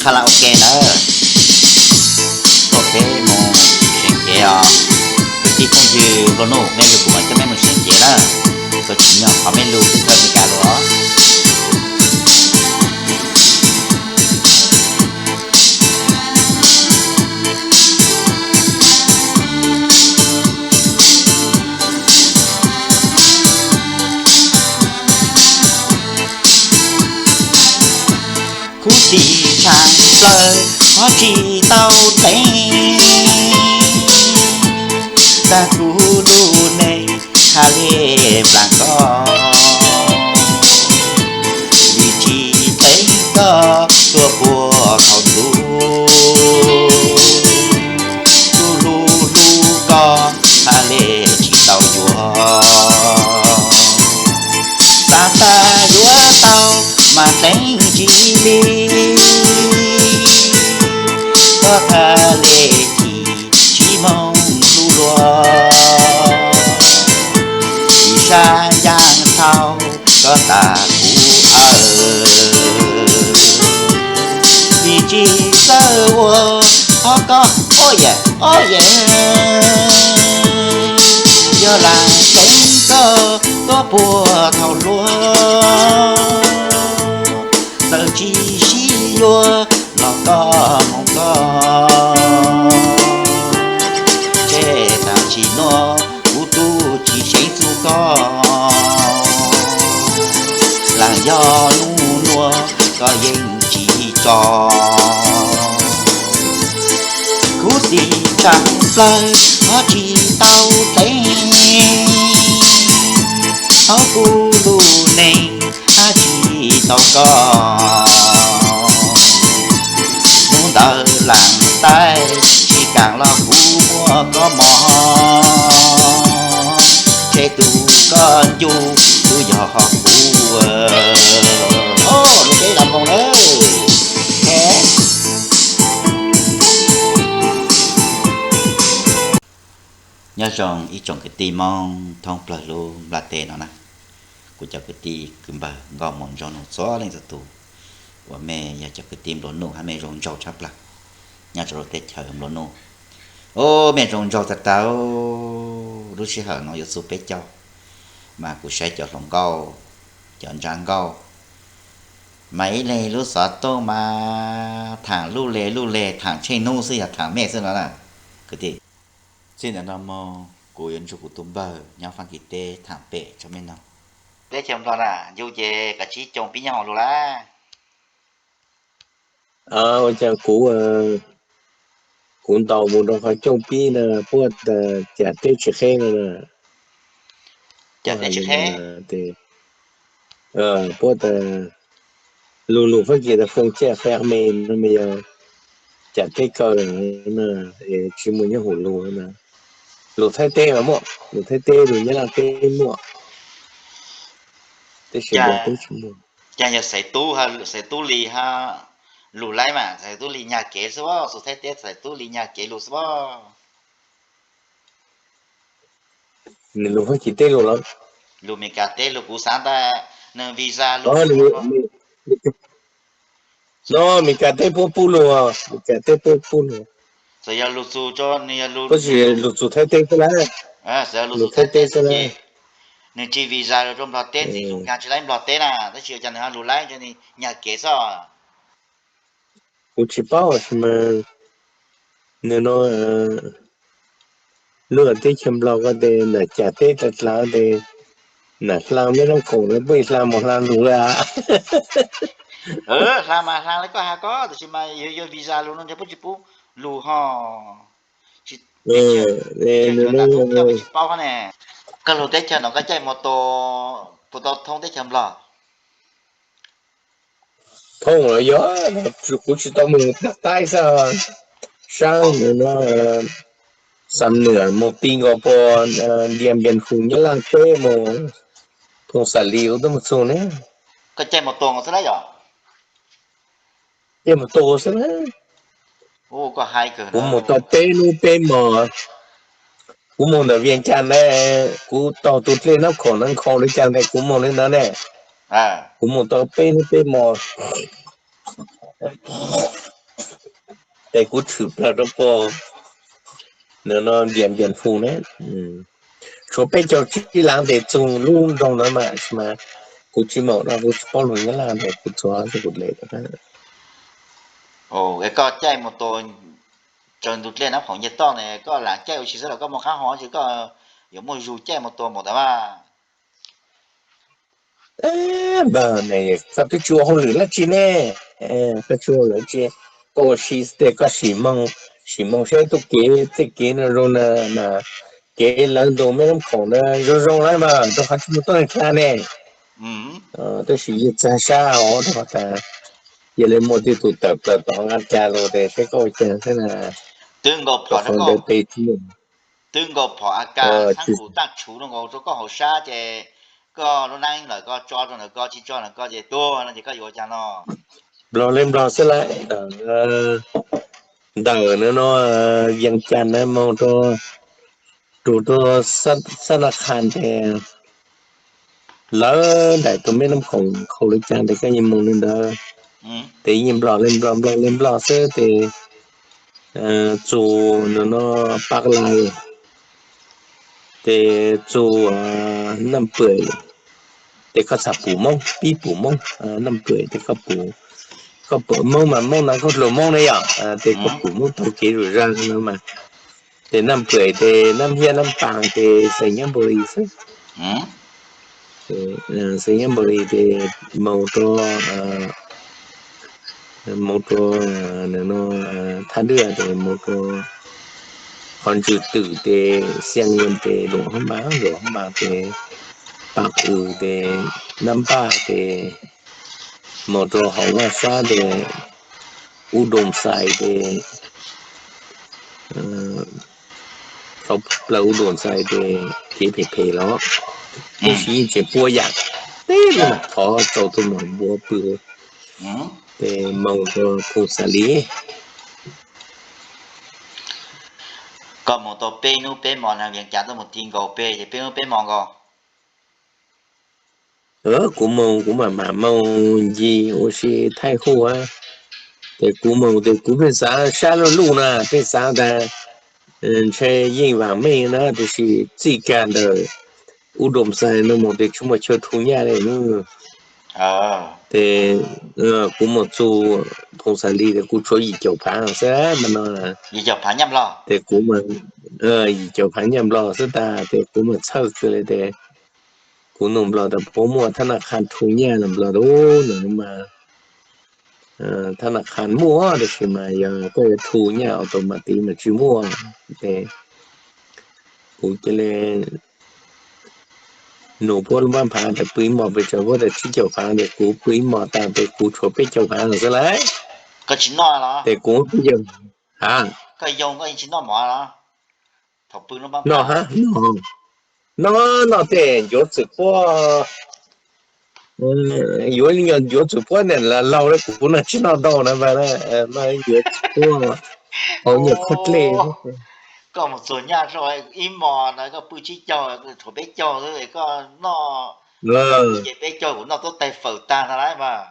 Karaoke nawb, tuaj peb mus seev cev os. Kwv tij phooj ywg nplua nuj, mej nrog kuv mam coj mej mus seev cev na. Koj tsis nyob qhov mej lug twb thawj Meskas lug os. Khuv xim tshaj plaws qhov tsis tau teev, tag kuv lub neej ha le nplaam koj, vim tsis teev koj tuaj puag thaum ntxov. Kuv hlub hlub koj ha le tsis tau yuav, xav tas yuav tau mas teev tsis li, koj ha le chim tsis moog hlub luag, tsis sab ncaaj thaum koj tas kuv awm, vim tsis txawj ua qhov koj, o yam, o yam, yog lam teev koj tuaj puag thaum hluas, txawm tsis sib yuav los koj moog koj, ntshe tam sim nuav kuv tub tsis seev txug koj, lam yog nub nuav koj yeej tsis tso. Khuv xim tshaj plawg qhov tsis tau teev, thaum kuv lub neej hab tsis tau koj, hnub ntawd laam taig tsis kaam los kuv muaj koj mog, ntshe tus koj ncu tub yog kuv. Lub teb los moog lawm. Nyob zoo ib tsoom kwv tij Moob thoob plawg lub nplaj teb no na. Kuv cov kwv tij kwv npawg nkauj muam nraug nus txhua leej txhua tug uas mej yog cov kwv tij nplua nuj hab mej zoo nraug tshaj plawg nyob rau lub teb chaws nplua nuj. Ub, mej zoo nraug tag tag, lub sij hawm no yuav txug peb caug, mas kuv saib cov hluas nkauj, cov ntsab nkauj, mas ib leeg lub xov tooj mas thaam luj le luj le, thaam tsheej hnub xwb yog thaam mej xwb no na kwv tij. Txij ntawm no moog kuv yuav nrug kuv tus npawg nyob Faab Kis teb thaam pem tso mej noog. Teb chaws Nplog na, yug ces kav tsij coo pib nyob hoom lug lawm. Ua cas kuv, kuv ntaus mus rau qhov coo pib na, puab tas cas teb tsis qheb no na. Puab tas lug lug Faab Kis tas phone jack qheb me no mas yog cas teb kaw lawm na, tsis muaj nyob hoom lug na. Lug Thaib teb mas muaj, lug Thaib teb lug Nyab Laj teb muaj, tab sis Nplog teb tsis muaj. Cas yog Xaiv Tub, Xaiv Tub Lis hab lug laib mas Xaiv Tub Lis nyag kev xwb os, xus Thaib teb Xaiv Tub Lis nyag kev lug xwb os. Nws lug Faab Kis teb lug los? Lug Meskas teb lug, kuv xaav tas nws visa lug. No Meskas teb puab pub lug, Meskas teb puab pub lug. Txawm yog lug txug, tab sis lug txug Thaib teb xwb na. Lug Thaib teb xwb na. Nws tsis visa lug rau Nplog teb, txiv lug nkaag tsis laib Nplog teb na, tab sis ua cas nws ho lug laib, nws nyag kev xwb. Kuv tsis paub sis mas nws no lub teb chaws Nplog ko tes nam cas teb dlav dlav tes nam hla meb noob khoom no puab hla mus hla lug lawm. Hla mas hla le koj has koj, tab sis mas yog visa lug no ntshe puab tsis pub lug ho. Tsis paub hab ne. Koj lug teb chaws no koj caij mus tua, puas tau thoob teb chaws Nplog? Thoob los yog, kuv tsis tau mus Phaj Taib xwb, saab no, Xam Nuam mus ti nkaus puag Dias Npias Khu Nyab Laj teb mus, Phoos Xam Lis kuv twb mus txug ne. Koj caij mus tua nkaus xwb lawm yog? Caij mus tua xwb na. Kuv mus tau peb hnub peb mos, kuv mus ntawm Vias Cas ntawd, kuv taug tus dlej Nab Khoom Nab Khoo li cas ntawd kuv mus li ntawd ne. Kuv mus tau peb hnub peb mos. Ces kuv tshwm plaws rau koj no no Npias Npias Hu ne. Tshuav peb caug tsib leeg tes txug lub nroog no mas, mas kuv tsis maum no kuv tsis paub lus Nyab Laj tes kuv txog kuv le. Koj caij mus tus tsaws ntug dlej Nab Khoom Nyiaj Toj ne, koj lam caij ua si xwb los koj muaj qab hau tsis, koj yuav muaj zug caij mus tus mus ntawd mas. Npawg, koj twb tsis ua hauj lwm dab tsi ne, koj tsis ua hauj lwm dab tsi, koj ua si xwb tes koj sim moo, sim moo saib txoj kev, txoj kev no zoo na, kev lawv ntu Meb Nab Khoom na zoo zoo lawm mas rau qhov tsis muaj tuab neeg dlha ne. Tab sis yeej txag sab hov rau qhov tas yog li muaj tej tus tawm plaws tom Amelikas los tes saib koj ua cas xwb na. Twb nkaus phom rau koj, twb nkaus phom A K xab nqus taj tshuv rau nkaus rau koj hauv sab ces koj lub neej lawm koj tso rau ntawm koj tsis tso ntawm koj ces tuag no ces koj yuav ua cas no? Nplog li Nplog xwb lawm, ntawm no no Vees Cas na mus rau, rau Xab Nas Khas tes lawv nraim tus Meb Nab Khoom hauv li cas tes koj yeej mus li ntawd. Tes yeej Nplog li Nplog, Nplog li Nplog xwb tes txug no no Paj Lais tes txug Naj Pwm tes koj txhaj pum Moob, pib pum Moob, Naj Pwm tes koj pum, koj pum Moob mas Moob no koj hluas Moob ne yom, tes koj pum Moob taug kev zom zaws no mas. Tes Naj Pwm tes Nab Hiab Nab Pas tes Xais Nyab Npaus Lis xwb. Xais Nyab Npaus Lis tes mus rau, mus rau no Thaj Dwj tes mus rau qhov Ntsws Twm tes Xiaj Lias tes Luam Hab Npas, Luam Hab Npas tes Pas Wm tes Nab Npaj tes mus rau hauv Vaj Sab tes Ub Doos Xais tes, thaum plaws Ub Doos Xais tes kev phem phem los, tab sis yeej tseem puab yam teb lub nam thov txaus tus mam npua pw tes mus rau Phoos Xas Lis. Koj mus tau peb hnub peb hmo na, Vias Cas tuaj mus ti nkaus peb ces peb hnub peb hmo nkaus. Kuv mus kuv mam mam mus ncig ua si thaij huj, ces kuv mus ces kuv pheej xav sab luj luj na, pheej xav tas ntshe yeej vam meej na, tiam sis txij kag ntawm Ub Doos Xais no mus ces tsis muaj chaw thu nyaj li. Ces kuv mus txug Phoos Xas Lis ces kuv tshuav yim caum phav xwb mas no, ces kuv yim caum phav nyaj Nplog xwb tas ces kuv mam txhawj kawg li ces kuv nug Nplog tas puas muaj thab naj qha thu nyaj no, Nplog tas no mas thab naj qha muaj tab sis mas yog koj yuav thu nyaj auto mas tid mas tsis muaj. Ces kuv cia li nug puab lub pab phav tas pw ib hmos pes tsawg, puab tas tsib caug phav ces kuv pw ib hmos tas ces kuv tshuav peb caug phav xwb lauj. Ces kuv peb caug, ha, noj ha, noj, noj tej ncuav txwm puab, yuav ncuav txwm puab niam laug li kuv no tsis noj ntau na, noj ncuav txwm puab hauv nyuag khob dlej. Koj mus txug nyaj rau ib hmos na koj pw tsib caug, tshuav peb caug xwb koj noj, ces peb caug kuv noj tuab taig fawm tag ntag lauj mas.